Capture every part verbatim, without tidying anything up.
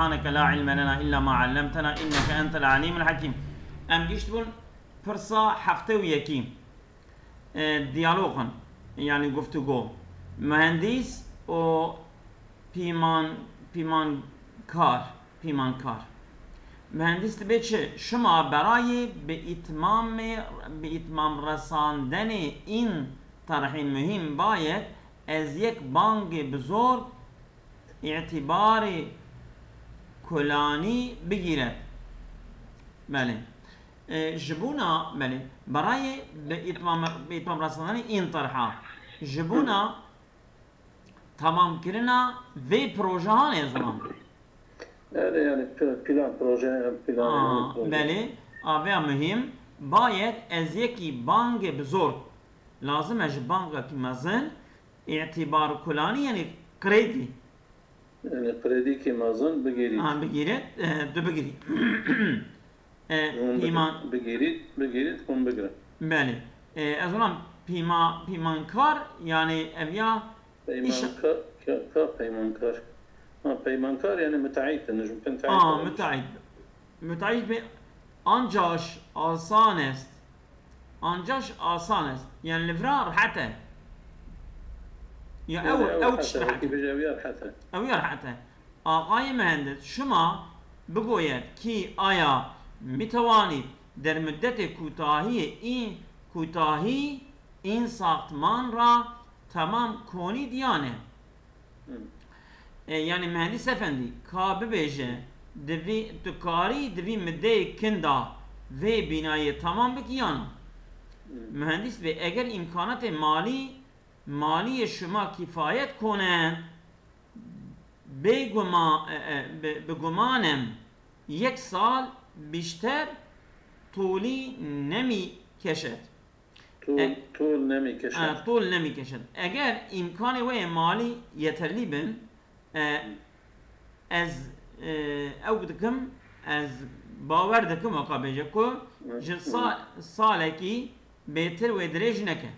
سبحانك لا علم لنا إلا ما علمتنا إنك أنت العليم الحكيم. Em gişt bûn pirsa hefte û yekî. E, diyalog in, yani guftûgo. Mühendis û pîman-, pîmankar, pîmankar. Mühendis dibe çi? Şima berayê bi îtmamê, bi îtmam resandenê în terhê muhîm bayet ez yek bangê bi zor îtîbarê kulanî bigîret. Belê. E, ji bona, belê, berayê bi îtmam, bi îtmam resandenê în terha. Ji bona tamamkirina vê projehanê ez zilam. Erê, yani p-, plan, proje, plan, yani Aa, proje. Belê, a vêya muhîm, bayet ez yekî bangê bi zor. Lazim e ji bangekî mezin îtîbar kulanî, yani krêdî. Yani krêdîkî mezin bigirît. Ha, bigirît, e, tu bigirî. E, Hûn pîman- bigirît, bigirît, hûn bigirin. Belê. E, ez zanim pîma-, pîmankar, yani ev ya Peymanka-, ka, ka peymankar. Ha, peymankar yani müteahhit, yani ji mümkün Aa, müteahhit. Müteahhit be, ancaş asan est. Ancaş asan est. Yani li vira rehet e. Ya Yani ew, ew ew rehet tişt e, rehet e. Wekî bêje ew ya rehet e. Ew ya rehet e. Aqayê mühendis, şima bigoyet ki aya mitowanî der müddetê kutahiyê în, kutahî în saxtman ra tamam konî diyane. Hı. E, yani mühendis efendî, ka bibêje, divî, tu karî divî middeyê kinda vê bînayê tamam bikî yan? Hı. Mühendis bê, eger îmkanatê malî, maliyê şima kifayet kone, bê guma-, e, e, bi, bi gumanem yek sal bîşter tolî nemî keşet. Tol, E, tol nemî keşet. Ha, tol nemî keşet. Eger îmkanê we yê malî yeterlî bin, e, ez, e, ew dikim, ez bawer dikim, weka bêje ku Hı, ji hı. sa-, salekî bêtir wê dirêj neke.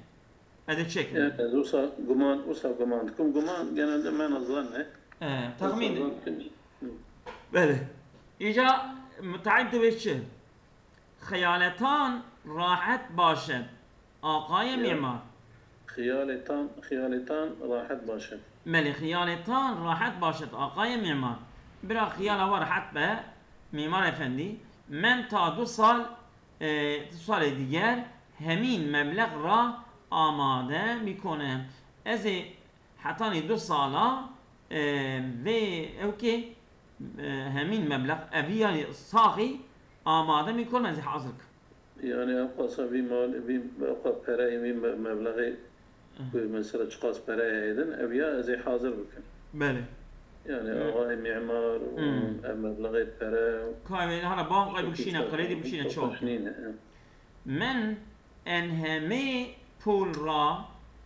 Ez ê çêkim. Evet, ez wisa guman, wisa guman dikim. Guman genelde mena zan e. E, Wisa texmîn. zan dikim. Hı. Belê. Îca müteahhit divê çi? Xeyaletan rahet başet, aqayê Ya. mîmar. Xiyaletan, xiyaletan rahet başet. Belê, xiyaletan rahet başet, aqayê mîmar. Bira xiyala we rehet be, mîmar efendî. Men ta du sal, e, du salê diger hemîn meblex ra amade mîkone. Ez ê hetanî du sala, e, vê ewkê, e, hemîn meblex, evî yanî saxî amade mîkon, ez ê hazir kim. Yani ew qasa vî mal, vî, ew qas pereyê, vî me-, meblexê Hı. ku mesela çiqas pere heye din, ev ya ez ê hazir bikim. Belê. Yani Hı. axayê mîmar û Hı. ev meblexê pere û Ka wê hara ban qay bikişîne, krêdî bikişîne, çawa? Nîne, e. Men en hemê pol ra,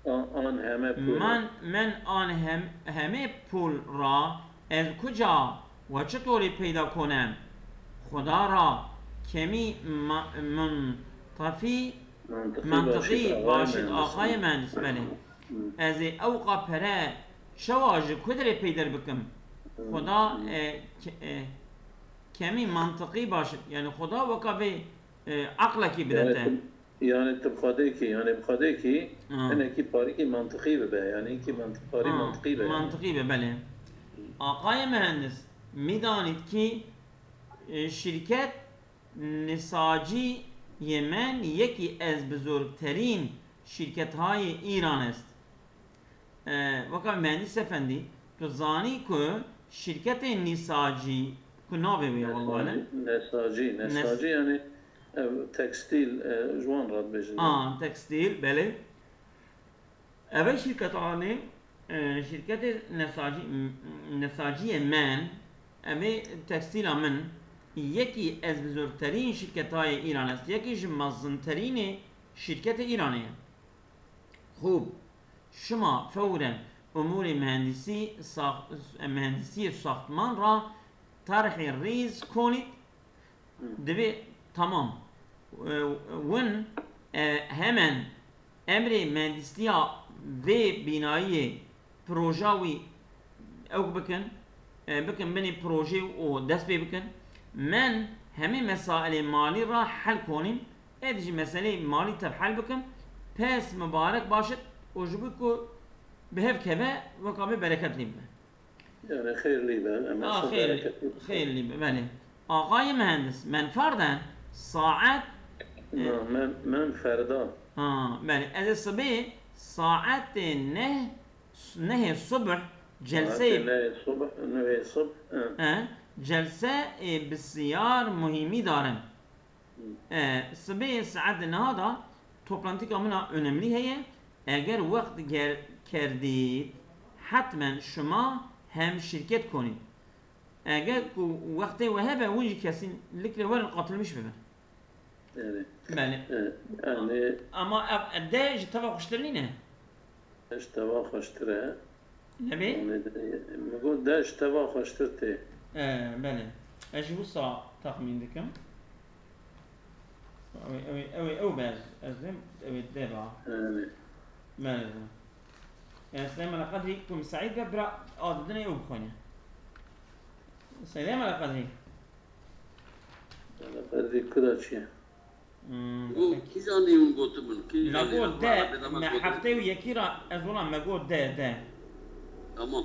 A-, an heme pol ra. men, men an hem-, hemê pol ra ez kuca we çi torê peyda konem? Xuda ra kemî ma-, muntefî, Mantiqî mantiqî başît, başît, axayê axayê mühendis. mühendis, belê. Hı. Ez ê ewqa pere çawa ji ku derê peyder bikim? Hı, Xuda, hı. e, ke-, e, kemî mantiqî başît. Yani Xuda weka vê, e, aqlekî bidete. Yani tu, yani tu bi Xwedê kî, yani bi Xwedê kî Ha. hinekî parîkî mantiqî bibe, yani hinkî mantiq-, parî Ha, mantiqî be yani. mantiqî be, belê. Aqayê mühendis, mîdanît kî, e, şîrket nisacî yê men yekî ez bizorgterîn şîrkethayê Îran est. E, weka mühendis efendî, tu zanî ku şîrketê nîsacî, ku navê wê ye, wallah alem. Nesacî, nesacî, Nes- nesacî yani ev tekstîl, e, ji wan re dibêjin. A, tekstîl, belê. Ev e şîrketanê, e, şîrketê nesacî, nesaciyê men, ev ê tekstîla min, yekî ez bizorgterîn şîrketayê Îran est, yekî ji mezinterînê şîrketê Îranê ye. Xûb, şima fewren umûrê mühendisî sax-, mühendisiyê saxtman ra terhê rîz konît, Hı. divê tamam. E, win, e, hemen emrê mühendisliya vê bînayiyê proja wî ewk bikin. e, bikin binê projê û dest pê bikin. Men hemê mesailê malî ra hel konîm. Êdî jî meseleyê malî tev hel bikim. Pes mibarek başit û ji bo ku bi hev keve weka me bereket lê bibe. Yani xêr lê be, em Ah, xêr xêr, bereketî. Xêr lê be, belê. Ağayê mühendis, men farden saet, e, Na, men, men ferda. Ha, belê. Ez ê sibê saetê neh, nehê subh celseyê, Saetê nehê subh, nehê subh, e. e, celse, e, bisyar muhîmî darim. E, sibê saetê neha da toplantika min a önemlî heye. Eger wext ger kerdît, hetmen şima hem şirket konît. Eger ku wextê we hebe, hûn jî kesinlikle werin katılmış bibin. Yani, Belê. e, yani, Ama ev de ji teva xweştir nîne. ji teva xweştir e. Nebê? Yani, de, mi got de ji teva xweştir tê. E, belê. Ez jî wisa texmîn dikim. Ew ê, ew ê, ew ê, ew be ez, ez dêm, ew ê de ba. Yani, Belê. Yani Süleyman Qadrî ku Seîd be bira a didine ew bixwîne. Süleyman Qadrî. yani, Qadrî kuda çi ye? Hmm, Got, kî zanî hûn gotibin? Kî Me zanî? got Ma de, Erebê de me me got heftê û de. yekî ra ez wila me got de, de. Tamam.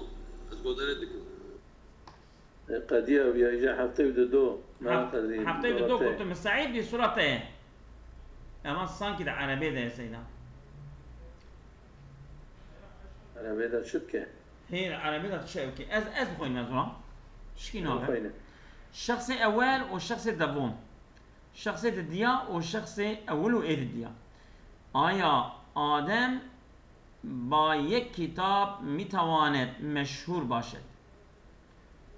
Ez goderê dikim. E, Qediya ya îja heftê û dido. Me Heft- Qedrî, Heftê û dido Muratê. Gotim Seîd bi surate. Ema sanki de Erebê de Seyda. Erebê de çi dike? Hêr Erebê de çi ew ki? Ez, ez bixwînim ez wila. Şikî nabe. Bixwîne. Şexsê ewel û şexsê devom. Şexsê didiya û şexsê ewil û ê didiya. Aya Adem ba yek kitab mîtawanet meşhûr başet?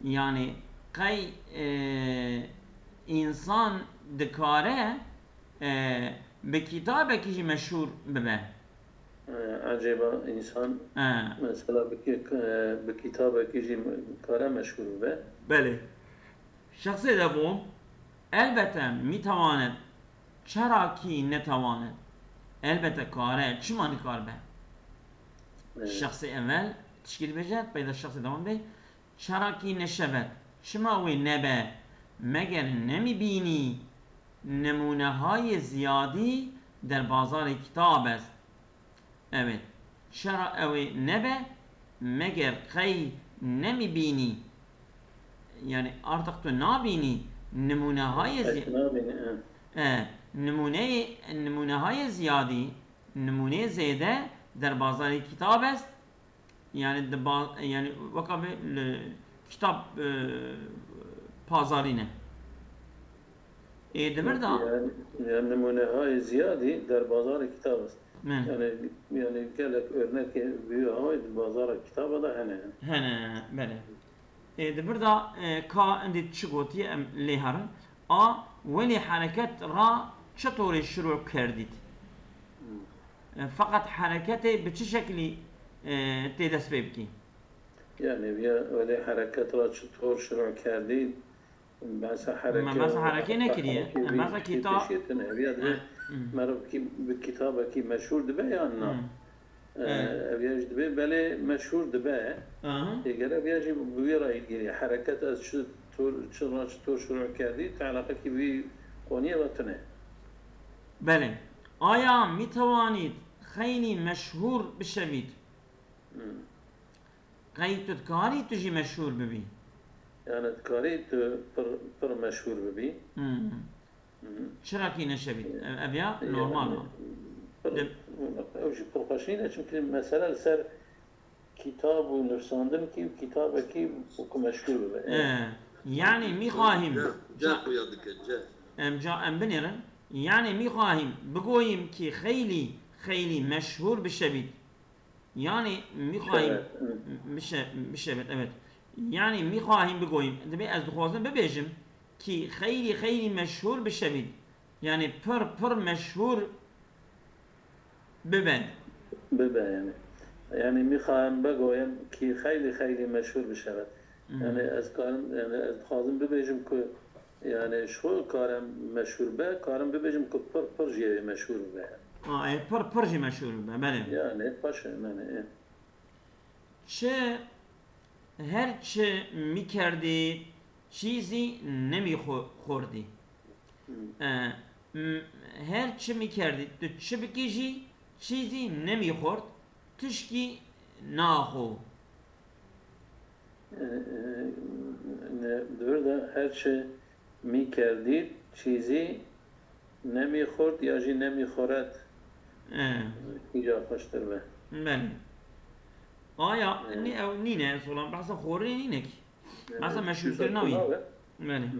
Yani qey, e, însan dikare, e, bi kitabekî jî meşhûr bibe? E, ecêba însan E. mesela bi, ki- e, bi kitabekî jî kare meşhûr bibe? Belê. Şexsê devom, elbete mîtawanet, çera kî netawanet? Elbete kare, çima nikaribe? Evet. Şexsê evel tişkî dibêje, peyda şexsê devom bê. Çera kî neşebet, çima wê nebe, meger nemî bînî nimûnehayê ziyadî der bazarê kitab est. Evet. Çera ew ê nebe, meger qey nemî bînî? Yani artık tu nabînî nimûnehayê zi- Nabînî, e. E, nimûneyê, nimûnehayê ziyadî, nimûneyê zêde der bazarê kitab est. Yani di ba-, yani weka bi li kitab, e, pazarî ne. Ê di vir de Yani, yani nimûnehayê ziyadî der bazarê kitab est. Min. Yani, yani gelek örnekê vî hay di bazara kitaba da hene. Hene, belê. Ê di vir de, e, ka endî çi gotiye em lê herin. A, welê hereket ra çi torê şirû kerdît? E, feqet hereketê bi çi şeklî, e, tê dest pê bikî? Yani ya welê hereket ra çi tor şirû kerdît? Behsa hereke, Me behsa herekê nekiriye. herekê Em vî behsa tiştê kita- pêşêtin. Ev ya dibe Hı, hı. meriv kî-, bi kitabekî meşhûr dibe yan na? Hı. E, ev ya jî dibe belê meşhûr dibe. Aha. Êgere ev ya jî bi wî re îlgilî. Hereket ez çi tor, çi ra çi tor şirû kerdî, te eleqekî vî koniyê ve tune. Belê. Aya mîtewanît xeylî meşhûr bişevît? Hmm. Qey tu dikarî tu jî meşhûr bibî? Yani dikarî tu pir, pir meşhûr bibî. Hmm. Hı. Çira kî neşevît? Ev, ev ya Yani, normal e. pir, Dem- ew jî pir xweş nîne, çimkî mesele li ser kitab û nivîsandin kî û kitabekî ku meşhûr bibe. E, yani mîxahîm. Ca, ca xuya dikin, ca. Em ca em binêrin. Yani mîxahîm bigoyîm kî xeylî, xeylî meşhûr bişevît. Yani mîxahîm Şevît, hı. bişe-, bişevît, evet. Yani mîxahîm bigoyîm. Dibê ez dixwazim bibêjim kî xeylî, xeylî meşhûr bişevît. Yani pir, pir meşhûr bibe. Bibe yani. Yani mîxahim bigoyim kî xeylî, xeylî meşhûr bişevît. Hmm. Yani ez karim, yani ez dixwazim bibêjim ku yani ji xwe karim meşhûr be, karim bibêjim ku pir, pir jî ew ê meşhûr bibe. A, e, pir, pir jî meşhûr bibe, belê. Yani xweş e, yani, e. Çi Her çi mî kerdî, çîzî nemî xo-, xordî. Hmm. E, m-, her çi mî kerdî, tu çi bikî jî, çîzî nemî xort, tişkî naxo. E, e, ne, di vir de her çi mî kerdî, çîzî nemî xort ya jî nemî xoret. E. Kîja xweştir be? Belê. Aya, e, nî-, ew nîne, solan behsa xorê nîne kî. E, behsa meşhûrkirina wî. Belê. Hı.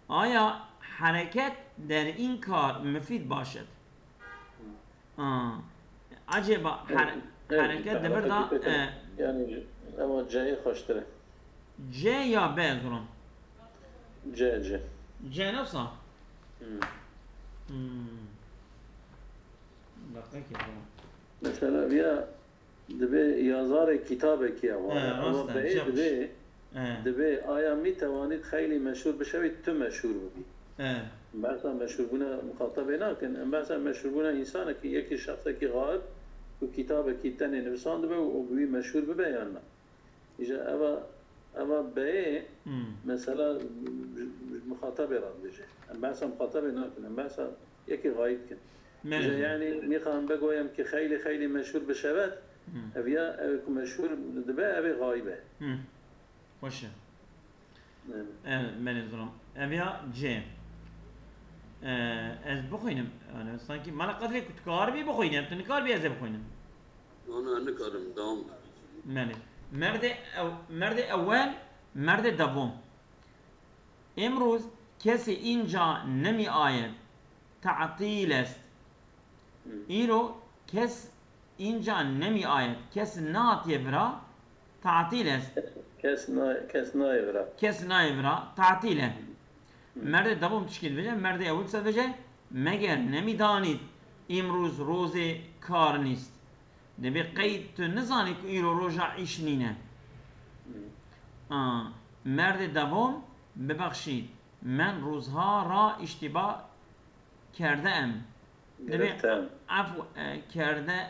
Aya hereket der in kar mifîd başet. Hı. A, acaba her-, evet, hereket de bir da, e, yani ama C'ye xweştir e. C ya B, Zuran? C, C. C ne wisa? Hmm. Hmm. Dakika ki, tamam. Mesela ya Dibê yazarê kitabekî ew e. He, rast e, beyê dibê, he, dibê aya mî tewanît xeylî meşhûr bişewît, tu meşhûr bibî. He. Em behsa meşhûrbûna muxatabê nakin. Em behsa meşhûrbûna însanekî, yekî şexsekî xayib ku kitabekî tenê nivisandibe û, û bi wî meşhûr bibe yan na. Îja eva, eva beyê, hmm, mesela ji, ji muxatabê re dibêje. Em behsa muxatabê nakin. Em behsa yekî xayib dikin. Îja, yanî, mîxan be goyem ki xeylî, xeylî meşhûr bişewet, hmm, ev ya, ev ku meşhûr dibe, ev ê xayib e. Hmm. Xweş e. Evet. Evet, belê, Zuran. Ev ya C. Ee, ez bixwînim. Yani, sanki mala qedrê ku tu karibî bixwîne, tu nikaribî ez ê bixwînim. Ana, nikarim, devam. Belê. Merdê ew-, merdê ewel, merdê devom. Îmrûz kesê înca nemî ayet, tatîl est. Hı. Îro kes înca nemî ayet, kes natiye vira, tatîl est. Kes na-, kes nayê vira. Kes nayê vira, tatîl e. Hı. Merdê devom tişkî dibêje, merdê ewil se dibêje, meger nemî danît, îmrûz rozê kar nîst. Dibê qey tu nizanî ku îro roja îş nîne. Hı. A, merdê devom, bibexşî, men rozha ra îştîba kerde em. Dibê girifte em. Efw, e, kerde,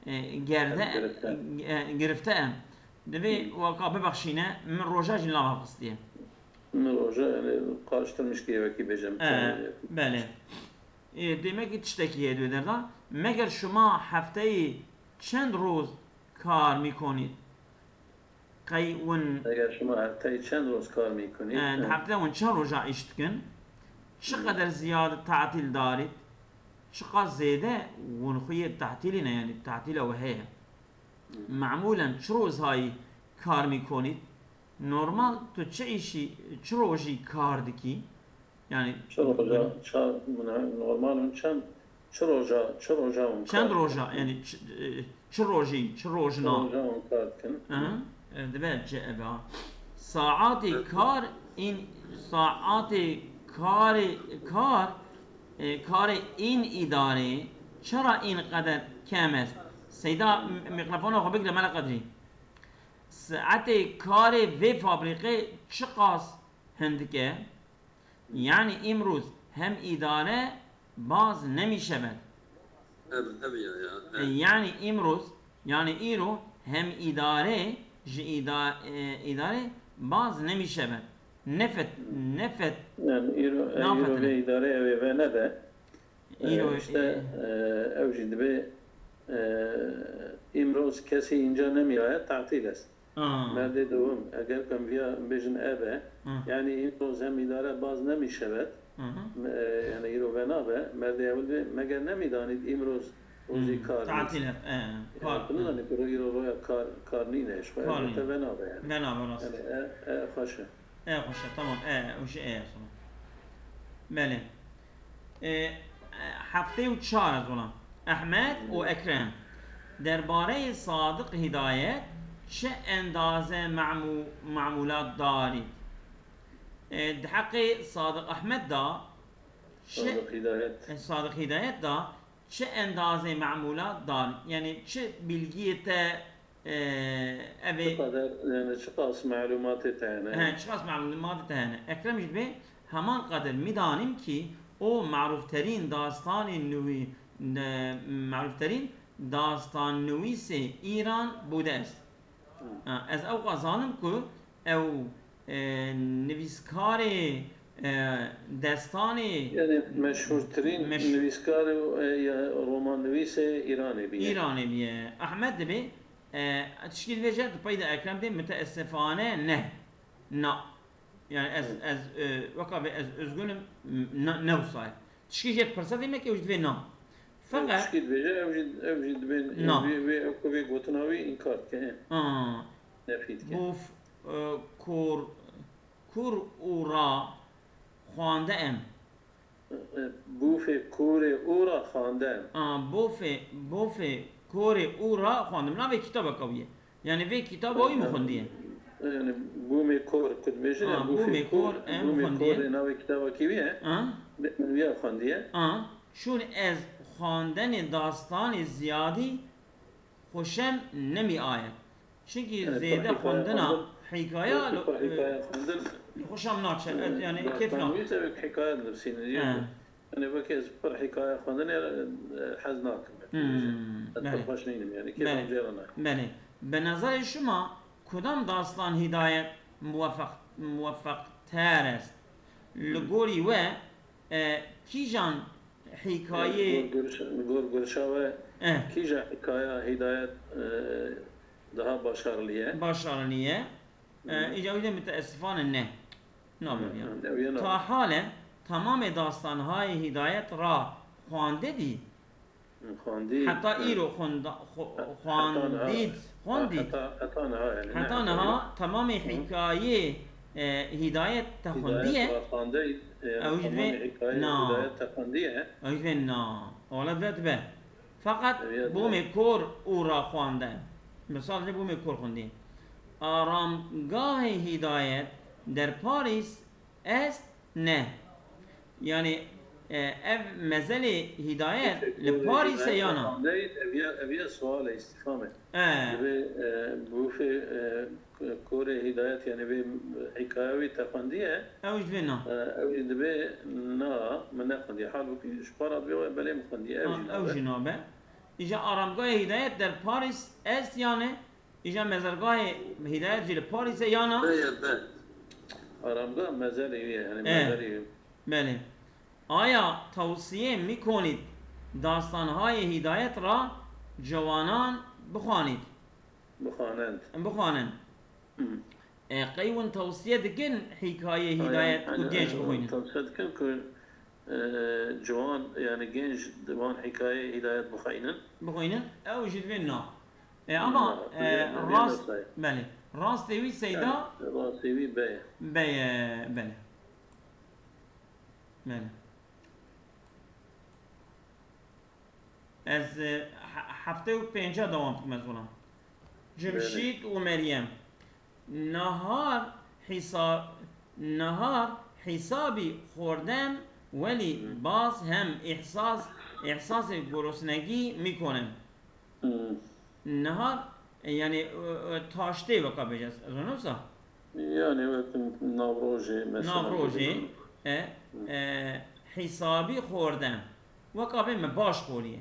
e, gerde, em girifte, e, girifte em. Dibê, hı, weka bibexşîne, min roja jî nav xistiye. Min roja, yani, karşıtırmış diye wekî bêjim. E, belê. E, demek ki tiştekî heye dê derda. Meger şima hefteyî çend roz kar mîkonît? Qey win... Eger şima hefteyî çend roz kar mîkonît? E, di hefte win çend roja îş dikin? Çi qeder ziyade tatîl darît? Çiqas zêde win xwe yê tatîlî ne, yani tatîla we heye. Hı. Mamûlen çi rozayî kar mîkonît? Normal tu çi îşî, çi rojî kar dikî? Yani çi roja, çi, normal hûn çend, çi roja, çi roja hûn çend kar roja, dikin? Yani çi, e, çi rojî, çi rojna? Çi roja hûn kar dikin? Aha, e, dibe çi eva. Saatê kar in, saatê karê, kar, e, karê in îdarê çira in qeder kem est? Seyda, m-, mikrofona xwe bigire, mela qedrî. Saetê karê vê fabrîqê çiqas hindik e? Yani îmrûz hem îdare baz nemîşebet. Ev, ev ya, ya, e, ev. Yani îmrûz, yani îro hem îdare ji îda-, e, îdare baz nemîşebet. Nefet, nefet. Yani îro, e, îro nafetine. Vê îdare ev ê venebe. Îro, e, işte, e, e, ew jî dibê, e, îmrûz kesî înca nemîyaye, tatîl est. Aa. Merdê dewim, eger ku em viya bêjin ev e, aa, yani îmrûz hem îdare baz nemîşebet, aha, me-, e, yani îro venabe, merdê ewil bê, meger nemîdanît îmrûz rojî, hmm, kar nîst. Tatîl e, e, yani kar, tu nizanî ku îro roya kar, kar nîne, ji xwe te venabe yani. Venabe, rast. Yani e, e, xweş e. E, xweş e, tamam, e, û jî e, tamam. Belê. E, e, heftê û çar ez wela. Ehmed û Ekrem. Derbareyê Sadiq Hidayet çi endaze mamû-, mamûlat darît? E, di heqê Sadiq Ehmed da çi, Sadiq Hidayet. E, Sadiq Hidayet da çi endazê mamûlat darît? Yani çi bilgiyê te Ee, ev ê çiqas, yani çiqas malûmatê te hene? He, çiqas malûmatê te hene. Ekrem jî dibê heman qedir mî danîm kî o marûfterîn dastanê nûî, ne, marûfterîn dastannûîsê Îran bûde est. Ha, ez ewqa zanim ku ew, e, nivîskarê, e, destanê Yani meşhurtirîn Meş- nivîskarê û, e, ya romannivîsê Îranê bîye. Îranê bîye. Ehmed dibê, e, tişkî divêje, di pey de Ekrem dê, miteesifane ne. Na. Yani ez, ez, e, weka vê ez üzgünüm, ne, ne wisa ye. Tişkî jê pirse dê meke, ew jî divê na. Feqet Tişkî dibêje, ew jî, ew jî dibên, Na. vê, vê, ew ku vê gotina wî înkar dike, he. Aa, Nefî dike. Bof, e, kor, kur û ra xwande em. E, Bûfê korê û ra xwande em. Aa, bofê, bofê korê û ra xwande em. Navê kitabeka wî ye. Yani vê kitaba wî min xwendiye. Yani bûmê kor ku dibêjin, Ha, yani bûfê bûmê kor em bûmê xwendiye. Korê navê kitaba kî wî ye? Ha? Bi min wî ya xwendiye. A, çûn ez xwandenê dastani ziyadî xweşem nemî aye. Çinkî Yani zêde pirhîkaya xwendina xwendin, hîkaya wekî li, pirhîkaya xwendin, li xweşam naçe. e, Yani kêf dastan na. Wî se wek hîkaya dinivîsînin. He. Yani wekî ez pirhîkaya xwendinê, e, hez nakim. Hmm, Ez belê. pir xweş nînim yani. Belê. Kêfam jê re nayê. Belê. Bi nezerê şima kudam dastan hîdayet muweffeq, muweffeqter est? Li gorî we, e, kîjan hîkayê Gor gurişa, gor gurişa we Eh. kîja hîkaya hîdayet, e, daha başarılı ye? Başarılı ye. E, îca wî de miteesifane ne. Naberiya. Hı, hı, ew yena. Ta hale tamamê dastanhayê hîdayet ra xwandedî. Xwandî. Heta Hı. îro xwenda-, xu-, Heta niha. xwandî, xwandî. Heta, heta niha yani. Heta ne niha xwendî? Tamamê hîkayê, e, hîdayet te xwendiye. Hîdayet ra xwandî, e, Ew jî tamamê divê hîkayê na. Hîdayet te xwendiye. Ew jî divê na. Wala divê dibe. Feqet Ew ya bûmê kor û ra xwande. Misal jî bûmê kor xwendî. Aramgahê hîdayet der Parîs est ne. Yani, e, ev mezelê hîdayet li Parîs'e yana? Ev ya, ev ya sual e, îstîfam e. E, Divê, e, bûfê, e, korê hîdayet, yani vê hîkaya wî te xwendiye? Ew jî divê na. E, ew jî divê na, min nexwendiye. Halbûkî ji xwe re divê we belê min xwendiye. Ew jî Ha, ew nabe. Jî nabe. Îja aramgahê hîdayet der Parîs est yani? Îja mezargahê hîdayet jî li Parîs'e yana? Be ye be. Aramgah mezelê wî ye, yani Eh. mezelê wî. Belê. Aya tewsiyê mikonît dastanhayê hîdayet ra ciwanan bixwanît? Bixwanend. Bixwanin. Hı. E, qey win tewsiye dikin hîkayê hîdayet ku genç bixwînin? Tewsiye dikin ku, e, ciwan, yani genç di van hîkayê hîdayet bixwînin. Bixwînin, ew jî divê na. E, ama, Na, e, divê, divê rast, nasayê. Belê. Rastê wî seyda Yani, rastê wî be ye. Be ye, belê. Belê. Ez, e, he-, heftê û pênca dewam dikim ez wila. Cimşîd û Meryem. Nahar hîsa-, nahar hîsabî xwardem welî baz hem îhsas, îhsasê gurosnegî mîkonem. Hmm. Nahar, e, yani, e, e, taştê weka bêje, ez, ez wisa? Yani wek navrojê mesela. Navrojê, e, e, hîsabî xwardem. Weka bê me baş xwariye.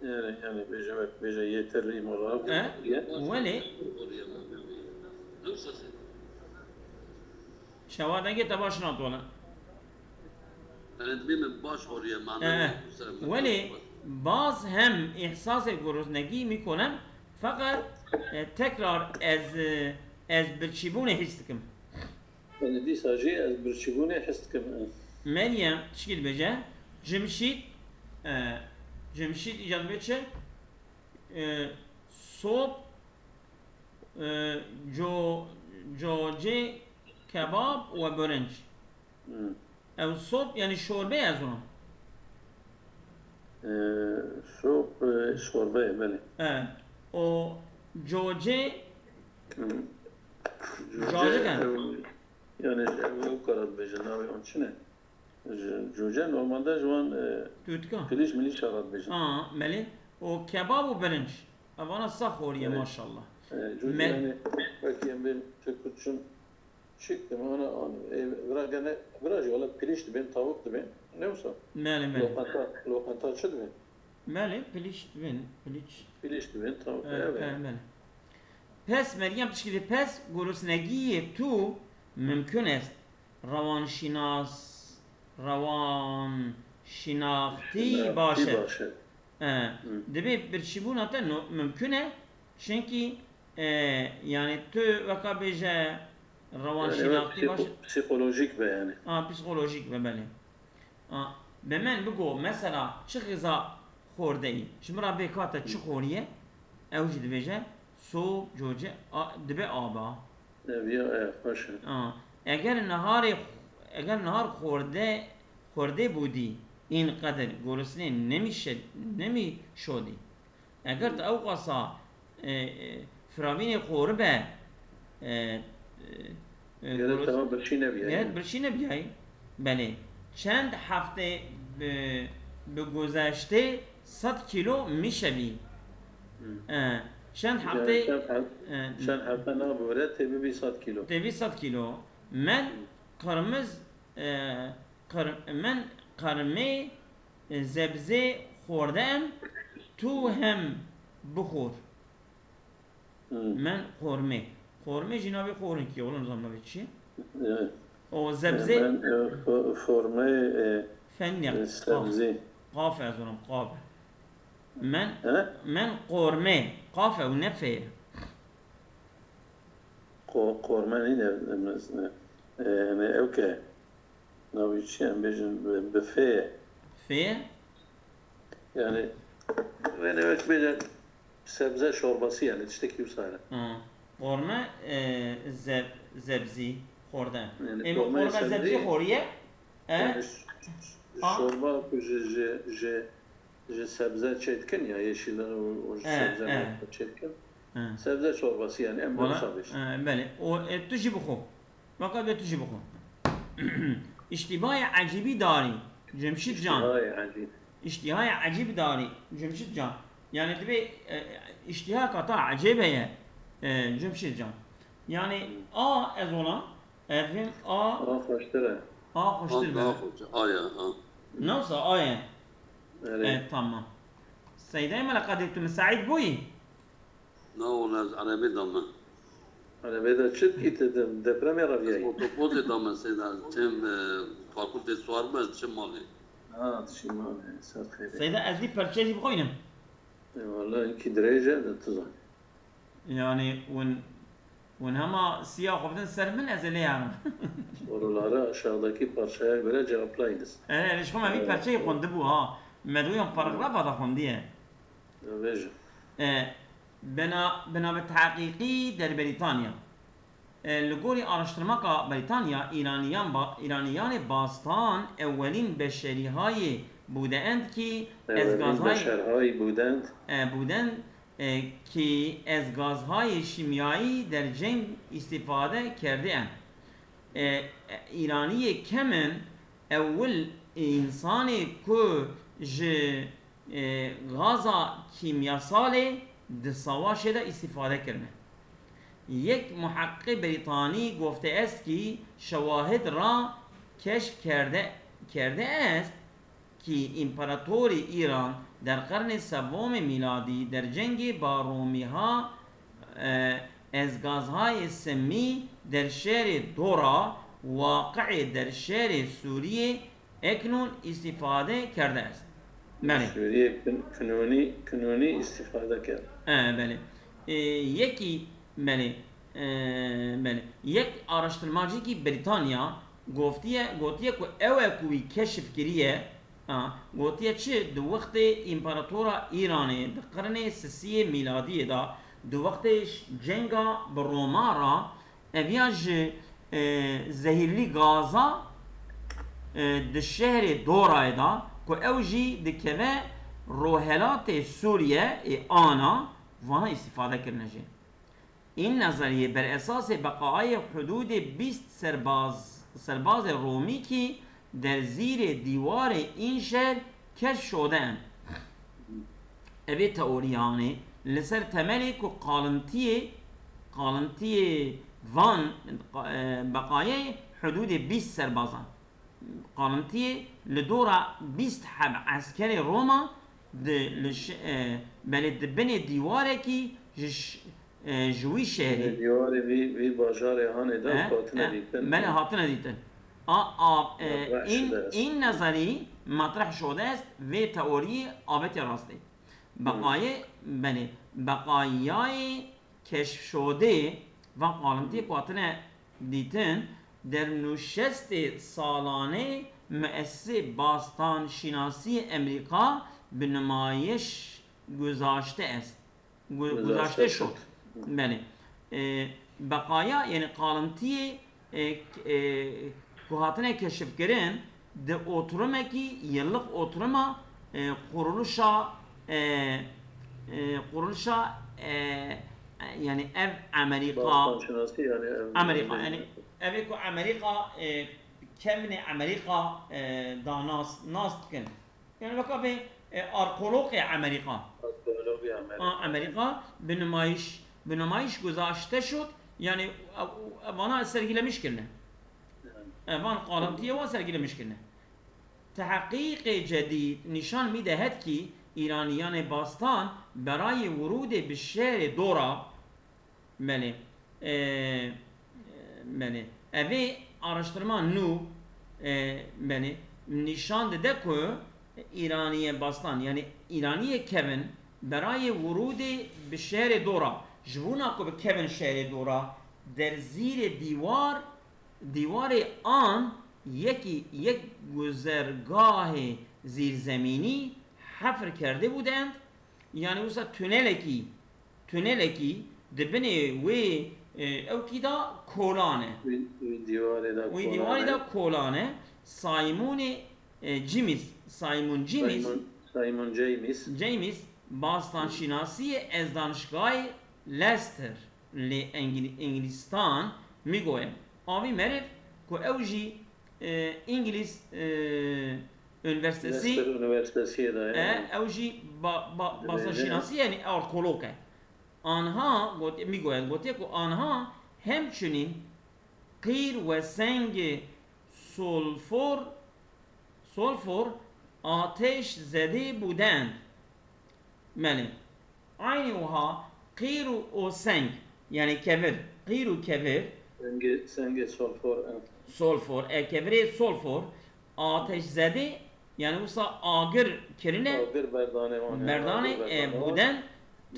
Yani, yani bêje wek bêje yeterli mora. E? Welê Şewa dengê te baş natole. Yani dibê min baş xwariye, E, mane. Welê baz hem îhsasê gurosnegî mîkonem, feqet, e, tekrar ez, e, ez birçîbûnê hîs dikim. Yani dîsa jî ez birçîbûnê hîs dikim. Meryem tişkî dibêje, Cimşîd, e, Cimşîd îca dibê çi? E, sop, e, co-, cocê, kebab we birinc. Hmm. Ew sop, yani şorbe ez ona. E, sop, e, şorbe ye, belê. Evet. O cocê, Hmm. Cacik e. Ew, yani ew, ew kara dibêje, navê wan çi ne? Ji-, Cûce normalde ji wan, e, Tutka. Pilîş milîş re dibêjin. Aa, melê. O kebab û birinc. Evana sax xoriye, Evet. Maşallah. E, Cûce Me- yani wekî em bên tu kurçum çik dime ana an, e, vira gene, vira jî wala pilîş dibên, tavuk dibên. Ne wisa? Melê, melê. Lokanta, lokanta çi dibên? Melê, pilîş dibên, pilîş. Pilîş dibên, tavuk. Evet, Evet. evet, melê. Pes, Meryem tişkî dê, pes, gurusnegiyê tu mimkun est. Rewanşînas, rewanşînaxtî baş e. Baş e. E, Hı. Dibê birçîbûna te no-, mimkun e, çinkî, e, yani tu weka bêje Yani, rewanşînaxtî baş e. Psîko-, psîkolojîk be yani. A, psîkolojîk be, belê. A, bi min bigo, mesela, çi xiza xordeyî? Ji min re bê ka te çi xoriye? Ew jî dibêje, so, coce, a, dibe aba. Ev ya, e, xweş e. A, eger niharê, eger nihar xorde, xorde bûdî, în qedir, gorisnê nemî şe-, nemî şodî. Eger tu ew qasa, e, e, firavînê xori be, e, e, e, Gerek goros-, te birçî nebiyayî. Gerek birçî nebiyayî. Belê. Çend hefte bi, bi guzeştê sed kîlo mişebî. Hı. E, çend Yani hefte, çend hef-, e, çend hefte nabore tê bibî sed kîlo. Tê bî sed kîlo. Men Hı. qirmiz, e, qir-, men qirmê, e, zebzê xorde em, tu hem bixor. Hmm. Men qormê. Qormê jî navê xorin kî, oğlum, zam navê çi? Evet. O zebzê. E, men, e, fo-, formê, e, Fenni, e, qaf. Sebzî. Qaf ez oğlum, qaf. Men, He? Men qormê. Qaf ew ne fê. Qo-, qorme nîne, e, e, yani ew ke. Navê çi em bêjin bi, bi fê ye. Fê? Yani, wê ne wek bêjin sebze çorbası yani, tiştekî wisa ye. Ha. Qorme, e, zeb-, zebzî, xorde. Yani, Ê, qorme qorme zebzî, zebzî xoriye. E? Yani, ş-, ş-, Ha? Çorba ku ji, ji, ji, ji sebze çêdikin ya, yeşiller û, û ji E, sebze e. Çêdikin. E. Sebze çorbası yani, em Wala, wisa bêjin. E, belê. O, e, tu jî bixwe. Fakat ve tu jî bixwe. İştihayê ecîbî darî, Cemşîd Can. İştihayê ecîb. İştihayê ecîbî darî, Cemşîd Can. Yani divê, e, iştiha kata ecêb heye, e, Cemşîd Can. Yani Hmm. A ez ola, ez vêm A. A xweştir e. A xweştir A be. Daha xweş. A ya, A. Nasıl A ye? Evet. Evet, tamam. Seydayê me li qedê tu misaîd bûyî? Na, wala ez erebê dame. Erebê de çi dikî, tu de-, depremê reviyayî? Ez otobusê dame, Seyda, ez çêm, e, fakultê siwar bû, ez çêm malê. Ha, tu çî malê, ser xêrê. Seyda, ez dî perçe jî bixwînim. E, wala, hinkî dirêj e, de tu zan. Yani, hûn, hûn hema siya xwe bidin ser min, ez ê lê herim. Soruları aşağıdaki parçaya göre cevaplayınız. E, e, ji xwe me vî E, perçeyê xwendibû, ha. Me dûyan paragrafa de xwendiye. Bêje. E, bina-, binavê tehqîqî der Brîtanya. E, li gorî araştirmaka Brîtanya, Îraniyan ba-, Îraniyanê bastan ewelîn beşerîhayê bûdeend kî ez Ewelîn gazhayê beşerhayî bûdeend. E, bûdeend, e, kî ez gazhayê şîmyayî der ceng îstîfade kerdî em. E, e, Îraniyê kemin ewil însanê ku ji e, gaza kîmyasalê di savaşê de îstîfade kirine. Yek muheqqiqê Brîtanî gofte est kî şewahid ra keşf kerde, kerde est kî împaratorê Îran der qernê sevomê mîladî der cengê ba Romîha, e, ez gazhayê simî der şerê Dora, waqiê der şerê Sûriyê, Eknûn îstîfade kerde est. Belê. Sûriyê kin-, kinûnî, kinûnî îstîfade kerd. E, belê. E, yekî, belê, e, belê. Yek araştirmacîkî Brîtanya goftiye, gotiye ku ew e ku wî keşif kiriye, ha, gotiye çi? Di wextê împaratora Îranê di qirnê sisiyê mîladiyê de, di wextê ş-, cenga bi Roma re, Eviya ji, e, zehîrlî gaza, e, di şehrê Dorayê de ku ew jî dikeve rohelatê Sûriye ê ana, vana îstîfade kirine jê. În nezerîye ber esasê beqayê hudûdê bîst serbaz, serbazê Romî kî derzîrê dîwarê în şer keş şode em. Evê teoriyanê li ser temelê ku qalintiyê, qalintiyê van, e, beqayê hudûdê bîst serbazan. Qalintiyê li dora bîst heb eskerê Roma di, li ş-, e, belê di binê dîwarekî ji ş-, e, ji wî şehrî. Dîwarê vî, vî bajarê hanê de E, hatine e, dîtin. Belê hatine dîtin. A, a, e, Metreh in, şude est. In nezerî metreh şode est, vê teoriyê avêtiye rastê. Beqayê, belê, beqayayê keşfşodê van qalintiyê ku hatine dîtin, der nûşestê salanê muessisê bastanşînasiyê Emerîka bi numayiş guzaşte est. Gu-, Guzaşte guzaşte şot. şot. Belê. E, beqaya, yani qalintiyê, e, k-, e, ku hatine keşifkirin, di oturumekî, yıllık oturuma, e, kuruluşa, e, e, kuruluşa, e, e, yani ev Emerîka, Bastanşinasî yani ev Emerîka, yani ev ê ku Emerîka, e, kevnê Emerîka, e, da nas, nas dikin. Yani weka vê, e, arkeologê Emerîka. Arkeologê Emerîka. A, Emerîka bi numayiş, bi numayiş guzaşte şot, yani, e, e, vana sergilemiş kirine. Yani. E, van qalintiye wan sergilemiş kirine. Tehqîqê cedîd nîşan mîde het kî Îranîyanê bastan berayê wurûdê bi şehrê dora, Belê. E, belê. Evê araştirma nû, e, belê, nîşan dide ku Îraniyê bastan, yani Îraniyê kevin, berayê wurûdê bi şehrê dora, ji bona ku bi kevin şehrê dora, derzîrê dîwar, dîwarê an yekî yek guzergahê zîrzemînî hefr kerdê bûdend, yani wisa tunelekî Tunelekî di binê wê, e, ewkî de kolan e. Wî, wî dîwarê de Wî kolan dîwarê e. de kolan e. Simonê, e, Cimis, Simon Cimis, Simon, Simon James. James, bastanşînasiyê ez danişgahê Leicester li Îngil-, Îngilîstan mî goye. Avî meriv ku ew jî e, Îngilîz, e, Unîversitesî, Leicester Unîversitesiyê de e, ye. Ew jî ba-, ba-, Dibêje. Bastanşînasî, yani arkeolog e. Anha got-, mî goyet, gotiye ku anha hemçunîn qîr we sengê solfor, solfor ateş zedê bûdend. Melê. Aynî wiha qîr û o seng, yani kevir, qîr û kevir. Sengê, sengê solfor, e. Solfor, e, kevirê solfor, ateşzedê, yani wisa agir kirine, Agir berdanê wan, e, berdanê, agir e, berdanê wan. Bûden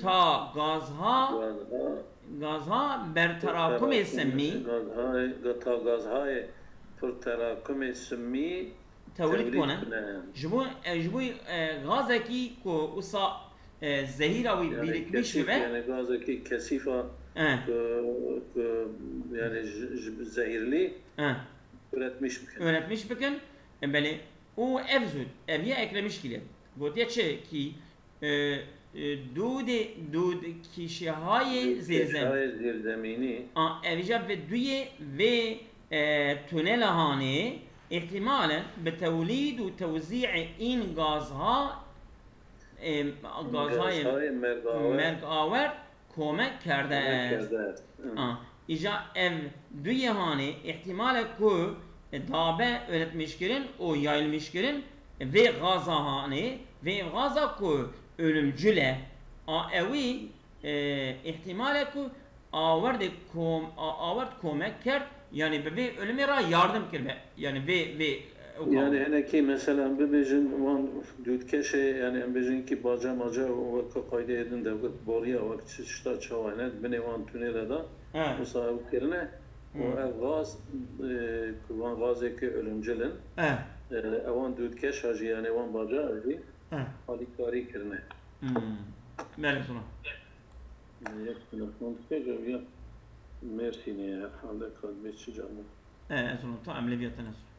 ta gazha, Gazha, gazha ber terakumê terakumê, simmî. Gazhayê, ga-, ta gazhayê pir terakumê simmî Tewlîd tewlîd kone. Kone. Ji bo, e, ji bo, e, gazekî ku wisa, e, zehîra wî Yani birikmiş kesîf, bibe. Yani gazekî kesîfa Eh. ku, ku, yani ji, ji zehîrlî Eh. üretmiş bikin. Üretmiş bikin. E, belê. Û ev zû, ev ya eklemiş kîle. Gotiye çi ki, e, e, dûdê, dûd kîşehayê zêrzem-, Kîşehayê zêrzemînî. A, ev jî vê duyê vê, e, tunela hanê, îhtîmalen bi tewlîd û tewzî'ê în gazha, e, gazhayê Gazhayê mergawer. mergawer komek kerde Komek est. kerde est. Hı. A, îja ev duyê hanê îhtîmal e ku dabe üretmişkirin û yayılmışkirin vê gaza hanê, vê gaza ku ölümcül e. A ewî, e, îhtîmal e ku awerdê kom-, a, awerd komek kerd, yani bi vê ölümê re yardım kirbe. Yani vê, vê, e, o Yani kavga. Hinekî mesela bibêjin wan dûdkeşê, yani em bêjin ki baca maca wek qaydeyê din de wek boriya wek çi tişta çawa hene, binê wan tunêle de He. wisa ew kirine. Û Hmm. ev gaz, e, ku van gazê ki ölümcül in, He. e, ewan dûdkeşa jî, yani wan baca jî He. alîkarî kirine. Hmm. Belê, sona. Yek telefon dike, ya Mêrsînê ye, herhalde, ka dibê çi camê. E, ez onu ta em lê viya tenê sor.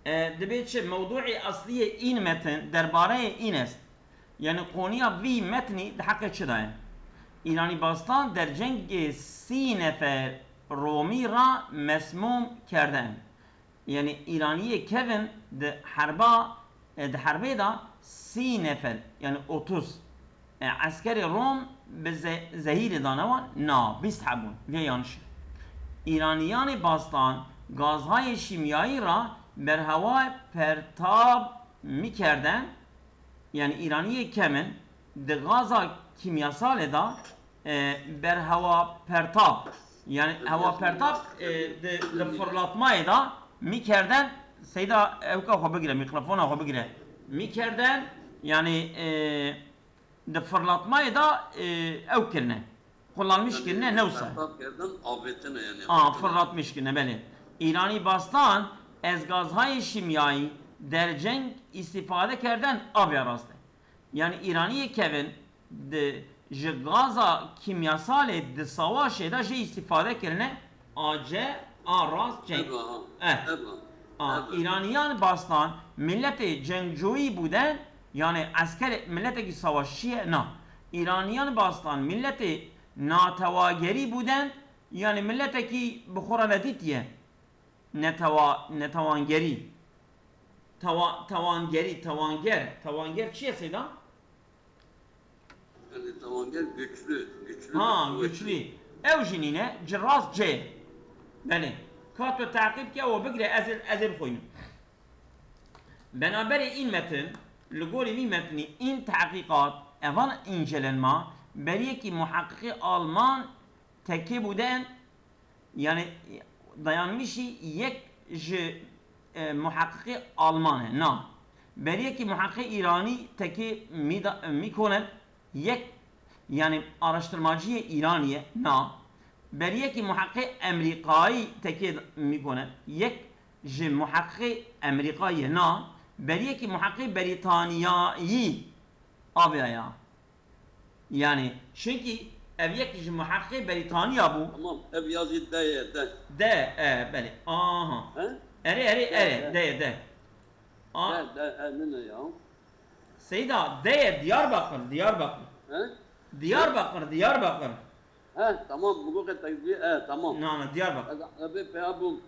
E, dibê çi? Mewdûî esliyê în metin derbareyê în est. Yani konuya vî metnî di heqê çi de ye? Îranî bastan der cengê sî nefer Romî ra mesmûm kerde. Yani Îraniyê kevin di herba, e, di herbê de sî nefer, yani otuz, e, eskerê Rom bi ze-, zehîrê dane wan? Na, bîst heb bûn. Vê yanlış e. Îraniyanê bastan gazhayê şîmyayî ra berhewa pertab mikerdin, yani Îraniyê kevin, Di gaza kîmyasalê de, e, berhewapertab, yani hewapertab, e, di, di fırlatmayê de mî kerden, Seyda, ewka xwe bigire, mîkrofona xwe bigire. Mî kerden, yani, e, di fırlatmayê de, e, ew kirine. Kullanmış kirine, ne wisa. Berhewapertab kerden, avêtine yani. A, fırlatmış kirine, belê. İrani bastan ez gazhayê şimyayî der ceng îstîfade kerden, a vê rast e. Yani Îraniyê kevin di ji gaza kîmyasalê di savaşê de jê îstîfade kirine, a c, a rast ceng. Eba, eh. Eba, a, eba. İraniyan bastan milletê cengcûyî bûden, yani esker, milletekî savaşçî ye, na. İraniyan bastan milletê natewagerî bûden, yani milletekî bi xwe re nedîtiye. Netewa-, netewangerî. Tewa-, tewangerî, tewanger. Tewanger çi ye Seyda? Yani tewanger güçlü, güçlü. Ha, kuvvetli. Güçlü. Ew jî nîne, ci rast C. Belê. Ka tu teqîb ke û bigire, ez ê, ez ê bixwînim. Benaberê în metin, li gorî vî metnî în tehqîqat, evan încelenma, beriyekî muheqqiqê alman tekê bûden, yani dayanmışî yek ji, e, muheqqiqê alman e, na. Beriyekî muheqqiqê îranî tekê mî da-, mî konet, yek, yani araştırmaciyê îranî ye, na. Beriyekî muheqqiqê emrîkayî tekê mî konet, yek ji muheqqiqê emrîkayî ye, na. Beriyekî muheqqiqê berîtaniyayî avêya. Yani, çünkü ev yek ji muheqqiqê Berîtaniya bû. Tamam, ev ya jî D ye, D. D, e, belê. Aha. He? Erê, erê, D, erê, D. D ye, D. A- D, D, e, ne, ne ya? Seyda, D ye, Diyarbakır, Diyarbakır. He? Diyarbakır, Diyarbakır. He, tamam, bu kadar tekbir, e, tamam. Na, na, Diyarbakır. Ez, ez ê peya bûm.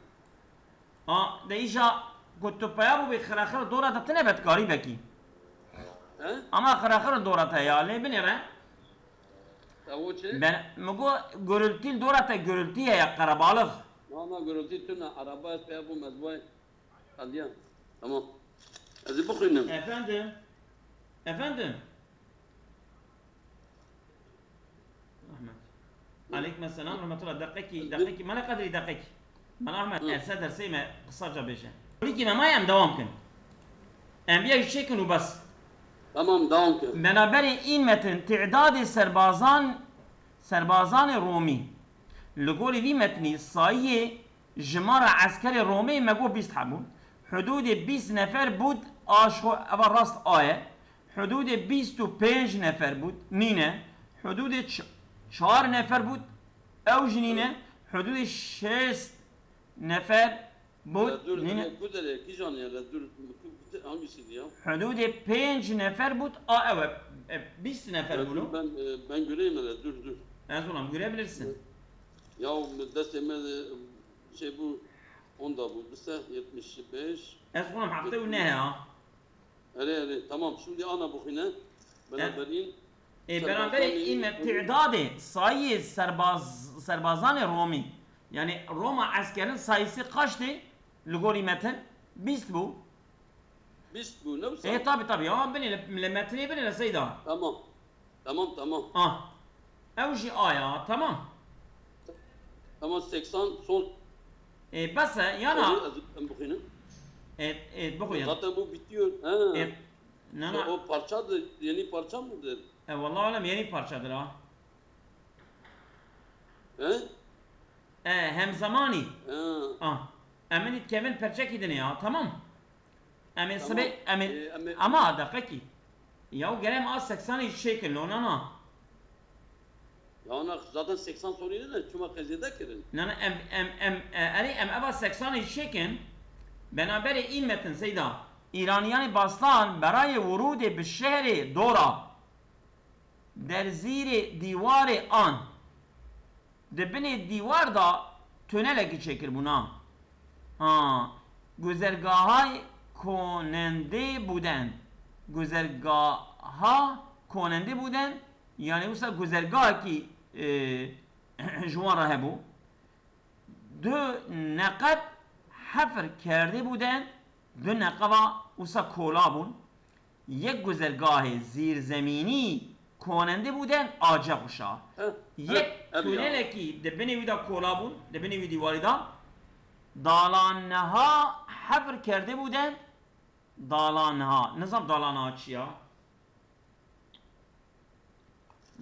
A, de îja ku tu peya bûbî xirexir dora te tine betkarî bekî. He? Ama xirexir dora te ya, lê binêre. Ew çi? Ben, mi got, gurultî li dora te gurultî heye, qerebalix. Na, na, gurultî tune, araba ez peya bûm, ez vay. Hadiya. Tamam. Ez ê bixwînim. Efendim? Efendim? Ahmet. Aleyküm selam, rahmetullah. Deqekî, deqekî. Mela Qedrî, deqekî. Mela Ahmet, erse dersê me qısaca bêje. Lîkî me maye em dewam kin. Em biya jî çêkin û bes. Tamam, dewam kin. Benaberê în metin, tidadê serbazan, serbazanê Romî. Li gorî vî metnî sayiyê jimara eskerê Romê me got bîst hebûn. Hudûdê bîst nefer bût, a ji xwe eva rast a ye. Hudûdê bîst û pênc nefer bût, nîne. Hudûdê ç-, çar nefer bût, ew jî nîne. Hudûdê şêst nefer bût, nîne. Dur, dur, dur, ku derê, kîjan ye, dur, ku, ku, hangisiydi ya? Hudûdê pênc nefer bût, a ew e, e, bîst nefer bûn. Ben, e, ben göreyim hele, dur, dur. Ez olam görebilirsin. Ya, destê me de şey bu, onda bu, bise yetmiş beş. Ez olam hefte û neh ha. Erê, erê, tamam. Şimdi ana bixwîne. Beraberîn. E, beraberê serbazanê în me tidadê sayiyê serbaz-, serbazanê Romî. Yani Roma eskerin sayısı kaçtı? Li gorî metin? Bîst bû. Bîst bû, ne wisa? E, tabi, tabi. Ya, binê li, li metinê binê li Seyda. Tamam. Tamam, tamam. Ah. Ew jî aya, tamam. Tamam, seksen son. E, bes e, yana. Sorry, ez, em bixwînim. E, e, bixwînin. Zaten bu bitiyor. Ha. E, na, na. O parçadır, yeni parça mıdır? E, vallahi alem yeni parçadır ha. He? E, hemzamanî. Ha. Ah. Em ê dikevin perçekî dinê ya, tamam. Em ê sibê, em ê, ama deqekî. Ya gerem a seksanê çêkin, lo nana. Ya ona zaten seksan sorî ne, çima qezêde kirin. Nana, em, em, em, e, erê, em eva seksanê çêkin. Benaberê în metin Seyda. Îraniyanê bastan berayê wurûdê bi şehrê dora. Derzîrê dîwarê an. Di binê dîwar de tunelekî çêkiribûn, ha. Ha, guzergahayê konendê bûden. Guzergaha konendê bûden, yani wisa guzergahekî, e, ji wan re hebû. Du neqeb hefir kerdê bûden, du neqeba wisa kola bûn. Yek guzergahê zîrzemînî konendî bûden, a ce xweş a. Heh, Yek heh, ev ya. Tunelekî di binê wî de kola bûn, di binê wî dîwarî de. Dalaniha hefir kerdî bûden, dalaniha. Nizam dalaniha çi ya?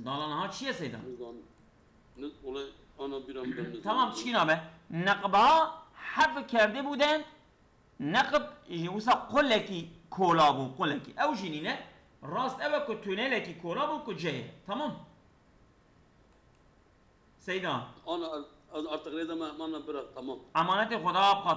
Dalaniha çi ye Seyda? Nizam. Niz, olay ana bira min nizam. Tamam, çikî nabe. Neqba hefir kerdî bûden, neqb jî wisa qulekî kola bû, qulekî. Ew jî nîne. Rast ev e ku tunelekî kola bû ku ce ye. Tamam. Seyda. Ana, ez artık rêde me, emana bira, tamam. Emanetê Xweda bixwe